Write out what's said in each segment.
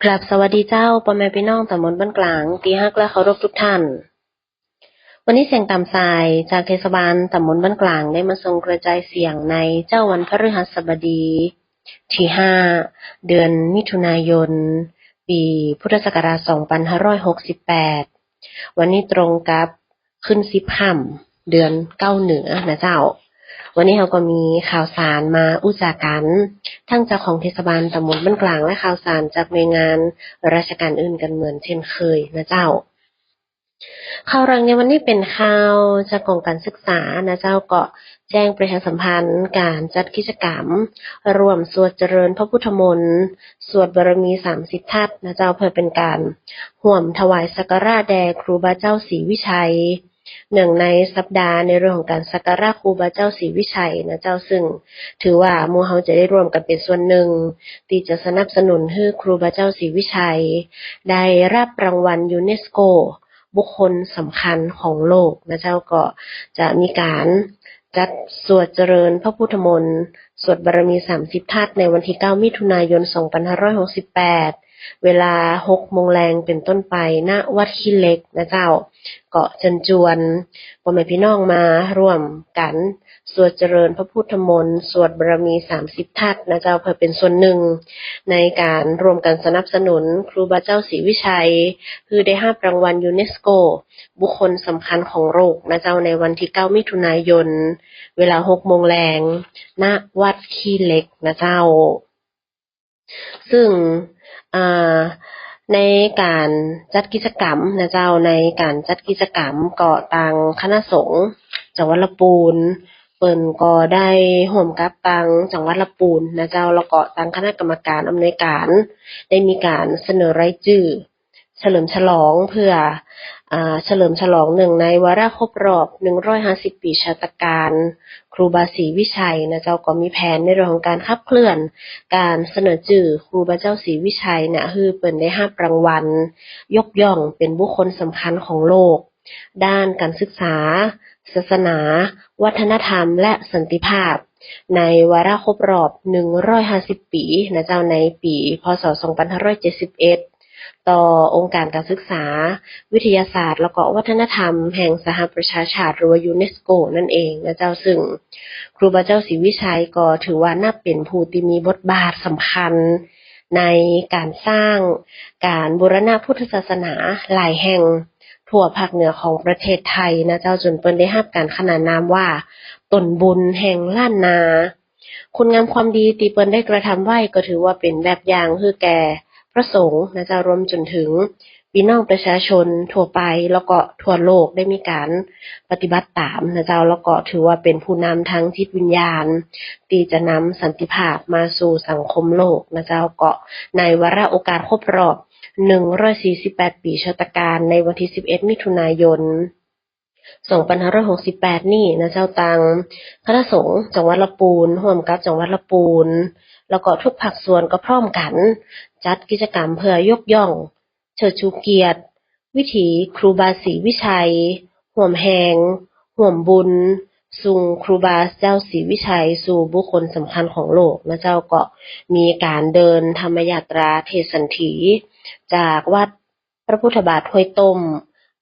ກາບສະຫວັດດີເຈົ້າ ພໍ່ແມ່ພີ່ນ້ອງຕຳບົນບ້ານກາງທີ່ຮັກ ແລະ ເຄົາລົບທຸກທ່ານ. ວັນນີ້ສຽງຕາມສາຍຈາກເທດສະບານຕຳບົນບ້ານກາງ ໄດ້ມາສົ່ງກະຈາຍສຽງໃນເຊົ້າວັນພະພຶຫັດສະບະດີທີຫ້າ ເດືອນມິຖຸນາຍົນ ປີພຸດທະສັກກະລາດສອງພັນຫ້າຮ້ອຍຫົກສິບແປດ. ວັນນີ້ຕົງກັບ ຂຶ້ນສິບຄ່ຳ ເດືອນເກົ້າເໜືອນະເຈົ້າ. ວັນນີ້ເຮົາກໍມີຂ່າວສານມາອຸຈາກັນ ທັງຈາກຂອງເທດສະບານຕຳບົນບ້ານກາງ ແລະ ຂ່າວສານຈາກໜ່ວຍງານລາຊະການອື່ນກັນເໝືອນເຊັ່ນເຄີຍນະເຈົ້າ. ຂ່າວແລກໃນວັນນີ້ເປັນຂ່າວຈາກກອງການສຶກສານະເຈົ້າ ກໍແຈ້ງປະຊາສຳພັນການຈັດກິດຈະກຳ ຮ່ວມສວດຈະເລີນພະພຸດທະມົນ ສວດບາລະມີສາມສິບທັດນະເຈົ້າ ເພື່ອເປັນການຮ່ວມຖວາຍສັກກາລະແດ່ຄູບາເຈົ້າສີວິໄຊ ເນື່ອງໃນສັບດາໃນເລື່ອງຂອງການສັກກາລະຄູບາເຈົ້າສີວິໄຊນະເຈົ້າ, ຊຶ່ງຖືວ່າໝູ່ເຮົາຈະໄດ້ຮ່ວມກັນເປັນສ່ວນໜຶ່ງ ທີ່ຈະສະໜັບສະໜູນໃຫ້ຄູບາເຈົ້າສີວິໄຊໄດ້ຮັບລາງວັນຢູເນສໂກ ບຸກຄົນສຳຄັນຂອງໂລກນະເຈົ້າ. ກໍຈະມີການຈັດສວດຈະເລີນພະພຸດທະມົນ ສວດບາລະມີສາມສິບທັດ ໃນວັນທີເກົ້າ ມິຖຸນາຍົນ ສອງພັນຫ້າຮ້ອຍຫົກສິບແປດ ເວລາຫົກໂມງແລງເປັນຕົ້ນໄປ ນະວັດຂີ້ເຫຼັກນະເຈົ້າ. ກໍເຊີນຈວນພໍ່ແມ່ພີ່ນ້ອງມາຮ່ວມກັນສວດຈະເລີນພະພຸດທະມົນ ສວດບາລະມີສາມສິບທັດນະເຈົ້າ ເພື່ອເປັນສ່ວນໜຶ່ງໃນການຮ່ວມກັນສະໜັບສະໜູນຄູບາເຈົ້າສີວິໄຊ ຄືໄດ້ຮັບລາງວັນຢູເນສໂກ ບຸກຄົນສຳຄັນຂອງໂລກນະເຈົ້າ ໃນວັນທີເກົ້າ ມິຖຸນາຍົນ ເວລາຫົກໂມງແລງ ນະວັດຂີ້ເຫຼັກນະເຈົ້າ. ຊຶ່ງ ອາ ໃນການຈັດກິດຈະກຳນະເຈົ້າ ໃນການຈັດກິດຈະກຳ ກໍທາງຄະນະສົງຈັງຫວັດລະປູນ ເພິ່ນກໍໄດ້ຮ່ວມກັບທາງຈັງຫວັດລະປູນນະເຈົ້າ ແລ້ວກໍທາງຄະນະກຳມະການອຳນວຍການ ໄດ້ມີການສະເໜີລາຍຊື່ ສະເຫຼີມສະຫຼອງເພື່ອ ອາ ສະເຫຼີມສະຫຼອງເນື່ອງໃນວາລະຄົບຮອບໜຶ່ງຮ້ອຍຫ້າສິບປີຊາດຕະການຄູບາສີວິໄຊນະເຈົ້າ. ກໍມີແຜນໃນເລື່ອງຂອງການຂັບເຄື່ອນການສະເໜີຊື່ຄູບາເຈົ້າສີວິໄຊນະ ຄືເພິ່ນໄດ້ຮັບລາງວັນຍົກຍ້ອງເປັນບຸກຄົນສຳຄັນຂອງໂລກ ດ້ານການສຶກສາ, ສາສະໜາ, ວັດທະນະທຳ ແລະ ສັນຕິພາບ ໃນວາລະຄົບຮອບໜຶ່ງຮ້ອຍຫ້າສິບປີນະເຈົ້າ ໃນປີ ພ.ສ. ສອງພັນຫ້າຮ້ອຍເຈັດສິບເອັດ ຕໍ່ອົງການການສຶກສາ, ວິທະຍາສາດ ແລ້ວກໍວັດທະນະທຳແຫ່ງສະຫະປະຊາຊາດ ຫຼືວ່າ ຢູເນສໂກ ນັ້ນເອງນະເຈົ້າ. ຊຶ່ງຄູບາເຈົ້າສີວິໄຊກໍຖືວ່ານັບເປັນຜູ້ທີ່ມີບົດບາດສຳຄັນໃນການສ້າງການບູລະນະພຸດທະສາສະໜາຫຼາຍແຫ່ງ ທົ່ວພາກເໜືອຂອງປະເທດໄທນະເຈົ້າ ຈົນເພິ່ນໄດ້ຮັບການຂະໜານນາມວ່າ ຕົ້ນບຸນແຫ່ງລ້ານນາ. ຄຸນງາມຄວາມດີທີ່ເພິ່ນໄດ້ກະທຳໄວ້ ກໍຖືວ່າເປັນແບບຢ່າງໃຫ້ແກ່ພະສົງນະເຈົ້າ ລວມຈົນເຖິງພີ່ນ້ອງປະຊາຊົນທົ່ວໄປ ແລ້ວກໍທົ່ວໂລກໄດ້ມີການປະຕິບັດຕາມນະເຈົ້າ ແລ້ວກໍຖືວ່າເປັນຜູ້ນຳທາງຈິດວິນຍານ ທີ່ຈະນຳສັນຕິພາບມາສູ່ສັງຄົມໂລກນະເຈົ້າ. ກໍໃນວາລະໂອກາດຄົບຮອບ ໜຶ່ງຮ້ອຍສີ່ສິບແປດປີຊາດຕະການ ໃນວັນທີສິບເອັດ ມິຖຸນາຍົນ ສອງພັນຫ້າຮ້ອຍຫົກສິບແປດນີ້ນະເຈົ້າ, ທາງຄະນະສົງຈັງຫວັດລະປູນ ຮ່ວມກັບຈັງຫວັດລະປູນ ແລ້ວກໍທຸກພາກສ່ວນກໍພ້ອມກັນຈັດກິດຈະກຳເພື່ອຍົກຍ້ອງ ເຊີດຊູກຽດວິຖີຄູບາສີວິໄຊ, ຮ່ວມແຮງຮ່ວມບຸນ ສົ່ງຄູບາເຈົ້າສີວິໄຊສູ່ບຸກຄົນສຳຄັນຂອງໂລກນະເຈົ້າ. ກໍມີການເດີນທຳມະຍາດຕາເທດສັນຖີ ຈາກວັດພະພຸດທະບາດຫ້ວຍຕົ້ມ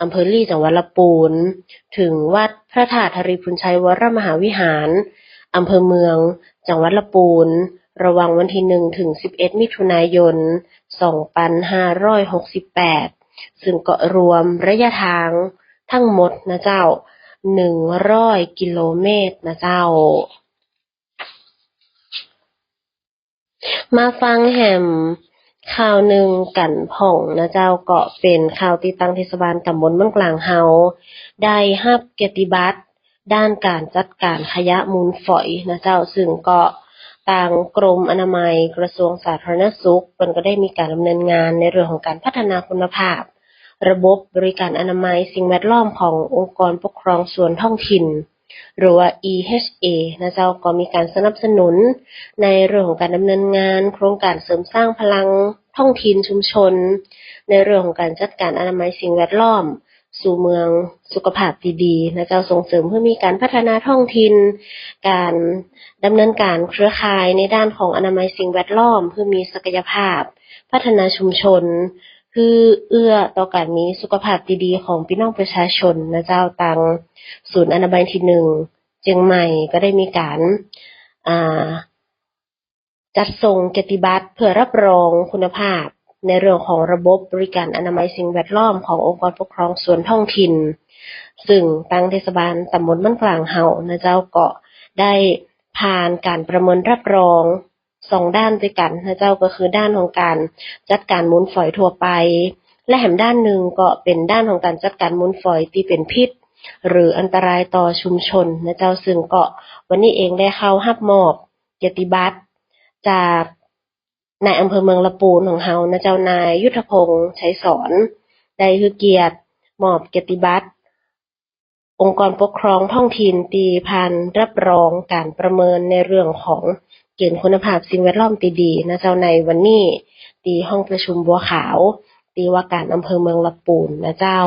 ອຳເພີລີ ຈັງຫວັດລະປູນ ເຖິງວັດພະທາດທະເລພູນໄຊ ວະຣະມະຫາວິຫານ ອຳເພີເມືອງ ຈັງຫວັດລະປູນ ລະຫວ່າງວັນທີໜຶ່ງ ເຖິງ ສິບເອັດ ມິຖຸນາຍົນ ສອງພັນຫ້າຮ້ອຍຫົກສິບແປດ ຊຶ່ງກໍລວມໄລຍະທາງທັງໝົດນະເຈົ້າ ໜຶ່ງຮ້ອຍກິໂລເມດນະເຈົ້າ. ມາຟັງແຮມຂ່າວໜຶ່ງກັນພ້ອມນະເຈົ້າ. ກໍເປັນຂ່າວທີ່ທາງເທດສະບານຕຳບົນບ້ານກາງເຮົາ ໄດ້ຮັບກຽດຕິບັດດ້ານການຈັດການຂະຫຍະມູນຝອຍນະເຈົ້າ, ຊຶ່ງກໍທາງກົມອະນາໄມ ກະຊວງສາທາລະນະສຸກ ເພິ່ນກໍໄດ້ມີການດຳເນີນງານໃນເລື່ອງຂອງການພັດທະນາຄຸນນະພາບ ລະບົບບໍລິການອະນາໄມສິ່ງແວດລ້ອມຂອງອົງກອນປົກຄອງສ່ວນທ້ອງຖິ່ນ ຫຼືວ່າ ອີ ເອສ ເອ ນະເຈົ້າ, ກໍມີການສະໜັບສະໜູນໃນເລື່ອງຂອງການດຳເນີນງານໂຄງການເສີມສ້າງພະລັງທ້ອງຖິ່ນຊຸມຊົນ ໃນເລື່ອງຂອງການຈັດການອະນາໄມສິ່ງແວດລ້ອມ ສູ່ເມືອງສຸຂະພາບທີ່ດີນະເຈົ້າ, ສົ່ງເສີມໃຫ້ມີການພັດທະນາທ້ອງຖິ່ນ, ການດຳເນີນການເຄືອຂ່າຍໃນດ້ານຂອງອະນາໄມສິ່ງແວດລ້ອມ ເພື່ອມີສັກກະຍະພາບພັດທະນາຊຸມຊົນ, ເພື່ອເອື້ອຕໍ່ການມີສຸຂະພາບທີ່ດີຂອງພີ່ນ້ອງປະຊາຊົນນະເຈົ້າ. ທາງສູນອະນາໄມທີໜຶ່ງ ຈຽງໃໝ່ກໍໄດ້ມີການ ອ່າ ຈັດສົ່ງກຽດຕິບັດເພື່ອຮັບຮອງຄຸນນະພາບໃນເລື່ອງຂອງລະບົບບໍລິການອະນາໄມສິ່ງແວດລ້ອມຂອງອົງກອນປົກຄອງສ່ວນທ້ອງຖິ່ນ, ຊຶ່ງທາງເທດສະບານຕຳບົນບ້ານກາງເຮົານະເຈົ້າ ກໍໄດ້ຜ່ານການປະເມີນຮັບຮອງສອງດ້ານດ້ວຍກັນນະເຈົ້າ, ກໍຄືດ້ານຂອງການຈັດການມູນຝອຍທົ່ວໄປ ແລະ ແຖມດ້ານໜຶ່ງກໍເປັນດ້ານຂອງການຈັດການມູນຝອຍທີ່ເປັນພິດ ຫຼື ອັນຕະລາຍຕໍ່ຊຸມຊົນນະເຈົ້າ. ຊຶ່ງກໍວັນນີ້ເອງໄດ້ເຂົ້າຮັບມອບ ກຽດຕິບັດຈາກນາຍອຳເພີເມືອງລະປູນຂອງເຮົານະເຈົ້າ, ນາຍຍຸດທະພົງ ໄຊສອນ ໄດ້ໃຫ້ກຽດມອບກຽດຕິບັດອົງກອນປົກຄອງທ້ອງຖິ່ນທີ່ຜ່ານຮັບຮອງການປະເມີນໃນເລື່ອງຂອງເກນຄຸນນະພາບສິ່ງແວດລ້ອມທີ່ດີນະເຈົ້າ, ໃນວັນນີ້ທີ່ຫ້ອງປະຊຸມບົວຂາວ ທີ່ວ່າການອຳເພີເມືອງລະປູນນະເຈົ້າ.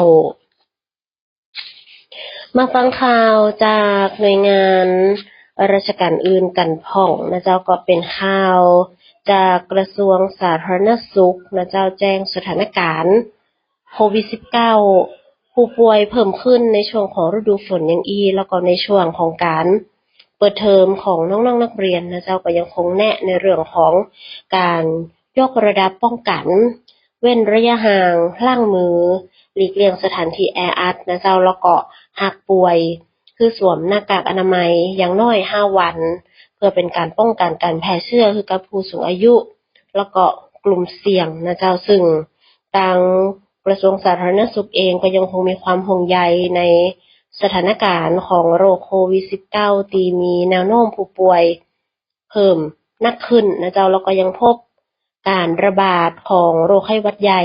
ມາຟັງຂ່າວຈາກໜ່ວຍງານລາຊະການອື່ນກັນພ້ອງນະເຈົ້າ, ກໍເປັນຂ່າວຈາກກະຊວງສາທາລະນະສຸກນະເຈົ້າ, ແຈ້ງສະຖານະການໂຄວິດສິບເກົ້າ ຜູ້ປ່ວຍເພີ່ມຂຶ້ນໃນຊ່ວງຂອງລະດູຝົນຢ່າງອີ່ ແລ້ວກໍໃນຊ່ວງຂອງການເປີດເທີມຂອງນ້ອງໆນັກຮຽນນະເຈົ້າ, ກໍຍັງຄົງແນະໃນເລື່ອງຂອງການຍົກລະດັບປ້ອງກັນ ເວັ້ນໄລຍະຫ່າງ, ລ້າງມື, ຫຼີກລ່ຽງສະຖານທີ່ແອອັດນະເຈົ້າ, ແລ້ວກໍຫາກປ່ວຍ ຄືສວມໜ້າກາກອະນາໄມຢ່າງໜ້ອຍຫ້າວັນ ເພື່ອເປັນການປ້ອງກັນການແຜ່ເຊື້ອ ຄືກັບຜູ້ສູງອາຍຸ ແລ້ວກໍກຸ່ມສ່ຽງນະເຈົ້າ. ຊຶ່ງທາງກະຊວງສາທາລະນະສຸກເອງກໍຍັງຄົງມີຄວາມຫ່ວງໃຍໃນສະຖານະການຂອງໂລກໂຄວິດສິບເກົ້າ ທີ່ມີແນວໂນ້ມຜູ້ປ່ວຍ ເພີ່ມໜັກຂຶ້ນນະເຈົ້າ, ແລ້ວກໍຍັງພົບການລະບາດຂອງໂລກໄຂ້ຫວັດໃຫຍ່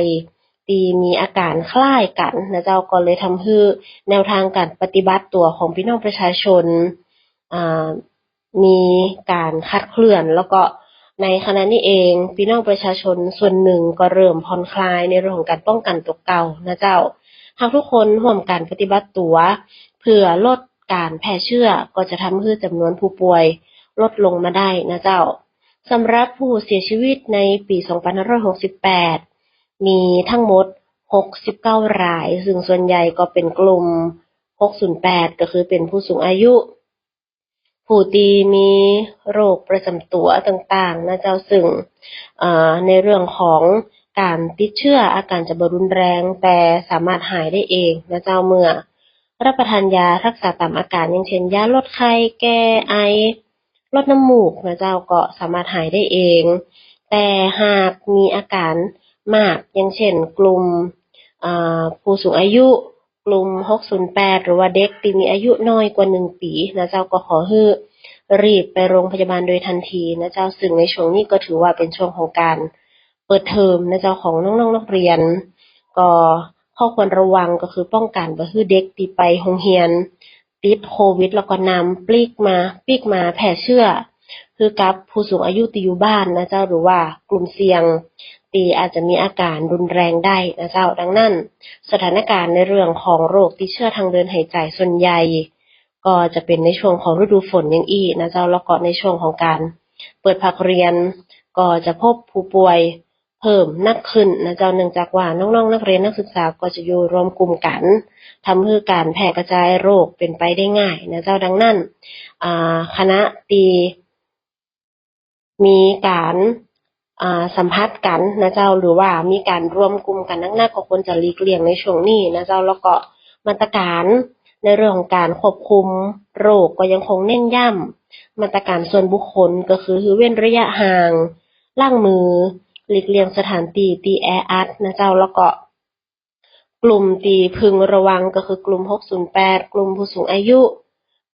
ທີ່ມີອາການຄ້າຍກັນນະເຈົ້າ, ກໍເລີຍທຳໃຫ້ແນວທາງການປະຕິບັດຕົວຂອງພີ່ນ້ອງປະຊາຊົນ ອ່າ ມີການຄາດເຄື່ອນ, ແລ້ວກໍໃນຂະນະນີ້ເອງ ພີ່ນ້ອງປະຊາຊົນສ່ວນໜຶ່ງກໍເລີ່ມຜ່ອນຄລາຍໃນເລື່ອງຂອງການປ້ອງກັນຕົວເກົ່ານະເຈົ້າ. ຫາກທຸກຄົນຮ່ວມກັນປະຕິບັດຕົວເພື່ອລົດ ການແຜ່ເຊື້ອກໍຈະທຳໃຫ້ຈຳນວນຜູ້ປ່ວຍລົດລົງມາໄດ້ນະເຈົ້າ. ສຳລັບຜູ້ເສຍຊີວິດໃນປີສອງພັນຫ້າຮ້ອຍຫົກສິບແປດ ມີທັງໝົດຫົກສິບເກົ້າລາຍ, ຊຶ່ງສ່ວນໃຫຍ່ກໍເປັນກຸ່ມຫົກສູນແປດ ກໍຄືເປັນຜູ້ສູງອາຍຸ ຜູ້ທີ່ມີໂລກປະຈຳຕົວຕ່າງໆນະເຈົ້າ, ຊຶ່ງ ເອີ ໃນເລື່ອງຂອງການຕິດເຊື້ອ ອາການຈະບໍ່ຮຸນແຮງ ແຕ່ສາມາດຫາຍໄດ້ເອງນະເຈົ້າ ເມື່ອ ຮັບປະທານຢາຮັກສາຕາມອາການ ຢ່າງເຊັ່ນ ຢາລົດໄຂ້, ແກ້, ໄອ, ລົດນ້ຳມູກນະເຈົ້າ ກໍສາມາດຫາຍໄດ້ເອງ. ແຕ່ຫາກມີອາການມາກ ຢ່າງເຊັ່ນ ກຸ່ມ ອາ ຜູ້ສູງອາຍຸ, ກຸ່ມຫົກສູນແປດ ຫຼືວ່າເດັກທີ່ມີອາຍຸນ້ອຍກວ່າໜຶ່ງປີນະເຈົ້າ ກໍຂໍໃຫ້ຮີບໄປໂຮງພະຍາບານໂດຍທັນທີນະເຈົ້າ. ຊຶ່ງໃນຊ່ວງນີ້ກໍຖືວ່າເປັນຊ່ວງຂອງການ ເປີດເທີມນະເຈົ້າ ຂອງນ້ອງໆນັກຮຽນ ກໍຂໍ້ຄວນລະວັງກໍຄືປ້ອງກັນບໍ່ໃຫ້ເດັກທີ່ໄປໂຮງຮຽນຕິດໂຄວິດ ແລ້ວກໍນຳປີກມາ ປີກມາແຜ່ເຊື້ອ ຄືກັບຜູ້ສູງອາຍຸທີ່ຢູ່ບ້ານນະເຈົ້າ ຫຼືວ່າກຸ່ມສ່ຽງທີ່ອາດຈະມີອາການຮຸນແຮງໄດ້ນະເຈົ້າ. ດັ່ງນັ້ນ ສະຖານະການໃນເລື່ອງຂອງໂລກຕິດເຊື້ອທາງເດີນຫາຍໃຈສ່ວນໃຫຍ່ ກໍຈະເປັນໃນຊ່ວງຂອງລະດູຝົນຢ່າງອີ່ນະເຈົ້າ ແລ້ວກໍໃນຊ່ວງຂອງການເປີດພາກຮຽນ ກໍຈະພົບຜູ້ປ່ວຍເພີ່ມໜັກຂຶ້ນນະເຈົ້າ ເນື່ອງຈາກວ່ານ້ອງໆນັກຮຽນນັກສຶກສາກໍຈະຢູ່ລວມກຸ່ມກັນ ທຳໃຫ້ການແຜ່ກະຈາຍໂລກເປັນໄປໄດ້ງ່າຍນະເຈົ້າ. ດັ່ງນັ້ນ ອາ ຂະນະທີ່ ມີການ ອ່າ ສຳຜັດກັນນະເຈົ້າ ຫຼືວ່າມີການລວມກຸ່ມກັນໜັກໆ ກໍຄວນຈະຫຼີກລ່ຽງໃນຊ່ວງນີ້ນະເຈົ້າ. ແລ້ວກໍມາດຕະການໃນເລື່ອງຂອງການຄວບຄຸມໂລກ ກໍຍັງຄົງເນັ້ນຢ້ຳມາດຕະການສ່ວນບຸກຄົນ ກໍຄືໃຫ້ເວັ້ນໄລຍະຫ່າງ, ລ້າງມື, ຫຼີກລ່ຽງສະຖານທີ່ທີ່ແອອັດນະເຈົ້າ. ແລ້ວກໍ ກຸ່ມທີ່ເພິ່ງລະວັງກໍຄືກຸ່ມຫົກສູນແປດ, ກຸ່ມຜູ້ສູງອາຍຸ,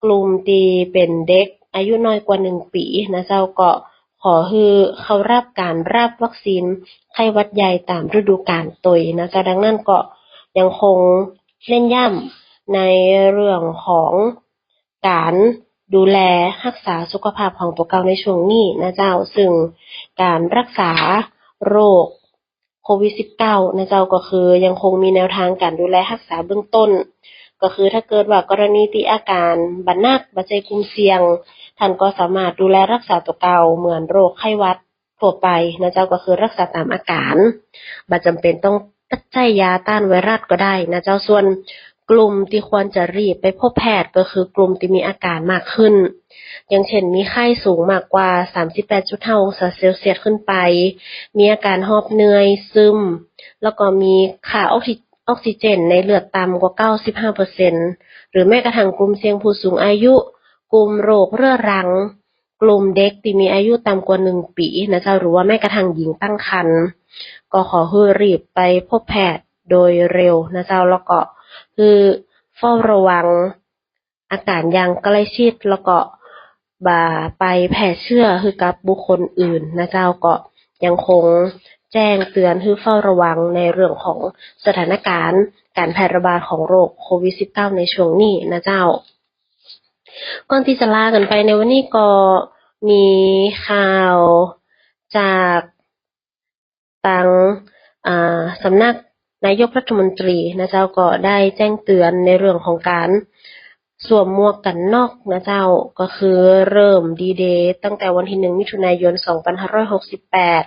ກຸ່ມທີ່ເປັນເດັກອາຍຸນ້ອຍກວ່າໜຶ່ງປີນະເຈົ້າ ກໍຂໍໃຫ້ເຂົ້າຮັບການຮັບວັກຊີນໄຂ້ຫວັດໃຫຍ່ຕາມລະດູການໂຕຍນະເຈົ້າ. ດັ່ງນັ້ນກໍຍັງຄົງເນັ້ນຢ້ຳໃນເລື່ອງຂອງການດູແລຮັກສາສຸຂະພາບຂອງຕົວເຈົ້າໃນຊ່ວງນີ້ນະເຈົ້າ, ຊຶ່ງການຮັກສາໂລກ ໂຄວິດສິບເກົ້ານະເຈົ້າ ກໍຄືຍັງຄົງມີແນວທາງການດູແລຮັກສາເບື້ອງຕົ້ນ ກໍຄືຖ້າເກີດວ່າກໍລະນີທີ່ອາການບໍ່ໜັກ ບໍ່ໃສ່ກຸ່ມສ່ຽງ ທ່ານກໍສາມາດດູແລຮັກສາຕົວເກົ່າເໝືອນໂລກໄຂ້ຫວັດທົ່ວໄປນະເຈົ້າ ກໍຄືຮັກສາຕາມອາການ ບໍ່ຈຳເປັນຕ້ອງຕັດໃຊ້ຢາຕ້ານໄວຣັສກໍໄດ້ນະເຈົ້າ. ສ່ວນ ກຸ່ມທີ່ຄວນຈະຣີບໄປພົບແພດກໍຄືກຸ່ມທີ່ມີອາການມາກຂຶ້ນ ຢ່າງເຊັ່ນ ມີໄຂ້ສູງມາກກວ່າສາມສິບແປດຈຸດຫ້າອົງສາເຊລຊຽສຂຶ້ນໄປ, ມີອາການຫອບເມື່ອຍ, ຊຶມ ແລ້ວກໍມີຄ່າອອກຊີ ອອກຊີເຈນໃນເລືອດຕ່ຳກວ່າເກົ້າສິບຫ້າເປີເຊັນ ຫຼືແມ້ກະທັ່ງກຸ່ມສ່ຽງຜູ້ສູງອາຍຸ, ກຸ່ມໂລກເຮືອລັງ, ກຸ່ມເດັກທີ່ມີອາຍຸຕ່ຳກວ່າໜຶ່ງປີນະເຈົ້າ ຫຼືວ່າແມ້ກະທັ່ງຍິງຕັ້ງຄรນ ກໍຂໍຮືບຣີບໄປພົບແພດໂດຍເລັວນະເຈົ້າ ແລ້ວກໍຄືເຝົ້າລະວັງອາການຢ່າງໃກ້ຊິດ ແລ້ວກໍບໍ່ໄປແຜ່ເຊື້ອໃຫ້ກັບບຸກຄົນອື່ນນະເຈົ້າ. ກໍຍັງຄົງແຈ້ງເຕືອນໃຫ້ເຝົ້າລະວັງໃນເລື່ອງຂອງສະຖານະການການແຜ່ລະບາດຂອງໂລກໂຄວິດສິບເກົ້າໃນຊ່ວງນີ້ນະເຈົ້າ. ກ່ອນທີ່ຈະລາກັນໄປໃນວັນນີ້ ກໍມີຂ່າວຈາກທາງ ອາ ສຳນັກນາຍົກລັດຖະມົນຕີນະເຈົ້າ ກໍໄດ້ແຈ້ງເຕືອນໃນເລື່ອງຂອງການສວມໝວກກັນນັອກນະເຈົ້າ ກໍຄືເລີ່ມດີເດ ຕັ້ງແຕ່ວັນທີໜຶ່ງ ມິຖຸນາຍົນ ສອງພັນຫ້າຮ້ອຍຫົກສິບແປດ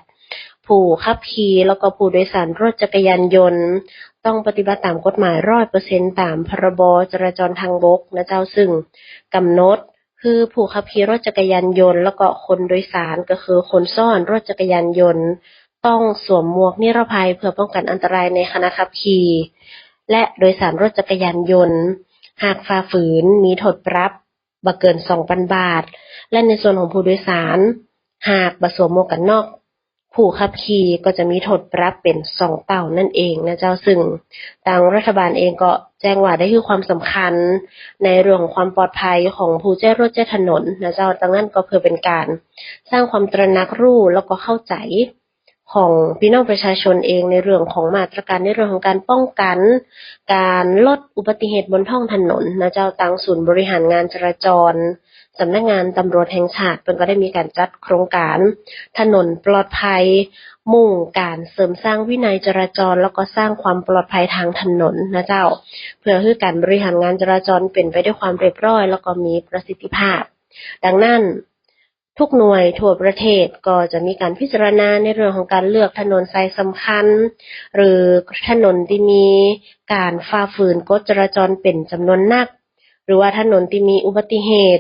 ຜູ້ຂັບຂີ່ ແລ້ວກໍຜູ້ໂດຍສານລົດຈັກກະຍານຍົນ ຕ້ອງປະຕິບັດຕາມກົດໝາຍຮ້ອຍເປີເຊັນ ຕາມພະລະບໍຈະລາຈອນທາງບົກນະເຈົ້າ ຊຶ່ງກຳນົດ ຄືຜູ້ຂັບຂີ່ລົດຈັກກະຍານຍົນ ແລ້ວກໍຄົນໂດຍສານ ກໍຄືຄົນຊ້ອນລົດຈັກກະຍານຍົນ ຕ້ອງສວມໝວກນິລະໄພ ເພື່ອປ້ອງກັນອັນຕະລາຍໃນຂະນະຂັບຂີ່ ແລະ ໂດຍສານລົດຈັກກະຍານຍົນ. ຫາກຝ່າຝືນ ມີໂທດປັບບໍ່ເກີນສອງພັນບາດ ແລະ ໃນສ່ວນຂອງຜູ້ໂດຍສານ ຫາກບໍ່ສວມໝວກກັນນັອກ ຜູ້ຂັບຂີ່ກໍຈະມີໂທດປັບເປັນສອງເທົ່ານັ້ນເອງນະເຈົ້າ. ຊຶ່ງທາງລັດຖະບານເອງກໍແຈ້ງວ່າໄດ້ໃຫ້ຄວາມສຳຄັນໃນເລື່ອງຂອງຄວາມປອດໄພຂອງຜູ້ໃຊ້ລົດໃຊ້ຖະໜົນນະເຈົ້າ. ດັ່ງນັ້ນກໍເພື່ອເປັນການສ້າງຄວາມຕະໜັກຮູ້ ແລ້ວກໍເຂົ້າໃຈຂອງພີ່ນ້ອງປະຊາຊົນເອງ ໃນເລື່ອງຂອງມາດຕະການໃນເລື່ອງຂອງການປ້ອງກັນ ການລົດອຸບັດຕິເຫດບົນທ້ອງຖະໜົນນະເຈົ້າ. ທາງສູນບໍລິຫານງານຈະລາຈອນ ສຳນັກງານຕຳຫຼວດແຫ່ງຊາດ ເພິ່ນກໍໄດ້ມີການຈັດໂຄງການຖະໜົນປອດໄພ ມຸ່ງການເສີມສ້າງວິໄນຈະລາຈອນ ແລ້ວກໍສ້າງຄວາມປອດໄພທາງຖະໜົນນະເຈົ້າ ເພື່ອໃຫ້ການບໍລິຫານງານຈະລາຈອນເປັນໄປດ້ວຍຄວາມຮຽບຮ້ອຍ ແລ້ວກໍມີປະສິດທິພາບ. ດັ່ງນັ້ນ ທຸກໜ່ວຍທົ່ວປະເທດກໍຈະມີການພິຈາລະນາໃນເລື່ອງຂອງການເລືອກຖະໜົນສາຍສຳຄັນ ຫຼື ຖະໜົນທີ່ມີການຝ່າຝືນກົດຈະລາຈອນເປັນຈຳນວນໜັກ ຫຼືວ່າຖະໜົນທີ່ມີອຸບັດຕິເຫດ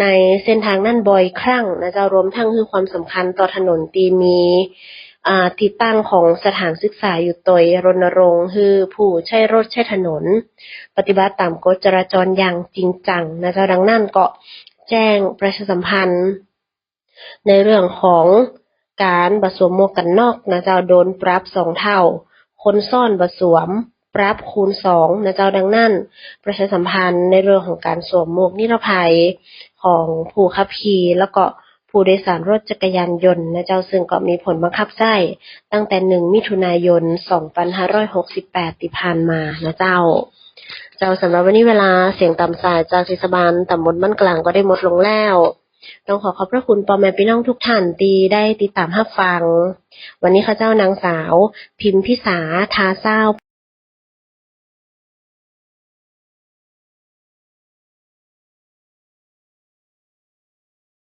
ໃນເສັ້ນທາງນັ້ນບ່ອຍຄັ້ງນະເຈົ້າ, ລວມທັງໃຫ້ຄວາມສຳຄັນຕໍ່ຖະໜົນທີ່ມີ ອາ ທີ່ຕັ້ງຂອງສະຖານສຶກສາຢູ່ໂຕຍ, ລົນນະລົງໃຫ້ຜູ້ໃຊ້ລົດໃຊ້ຖະໜົນປະຕິບັດຕາມກົດຈະລາຈອນຢ່າງຈິງຈັງນະເຈົ້າ. ດັ່ງນັ້ນກໍແຈ້ງປະຊາສຳພັນ ໃນເລື່ອງຂອງການບໍ່ສວມໝວກກັນນັອກນະເຈົ້າ ໂດນປັບສອງເທົ່າ, ຄົນຊ້ອນບໍ່ສວມ ປັບຄູນສອງນະເຈົ້າ. ດັ່ງນັ້ນ ປະຊາສຳພັນໃນເລື່ອງຂອງການສວມໝວກນິລະໄພຂອງຜູ້ຂັບຂີ່ ແລ້ວກໍຜູ້ໂດຍສານລົດຈັກກະຍານຍົນນະເຈົ້າ, ຊຶ່ງກໍມີຜົນບັງຄັບໃຊ້ຕັ້ງແຕ່ໜຶ່ງ ມິຖຸນາຍົນ ສອງພັນຫ້າຮ້ອຍຫົກສິບແປດ ທີ່ຜ່ານມານະເຈົ້າ. ເຈົ້າ, ສຳລັບວັນນີ້ເວລາສຽງຕາມສາຍຈາກເທດສະບານຕຳບົນບ້ານກາງກໍໄດ້ໝົດລົງແລ້ວ. ຕ້ອງຂໍຂອບພະຄຸນພໍ່ແມ່ພີ່ນ້ອງທຸກທ່ານທີ່ໄດ້ຕິດຕາມຮັບຟັງ. ວັນນີ້ຂ້າເຈົ້ານາງສາວ ພິມພິສາ ທາຊາວ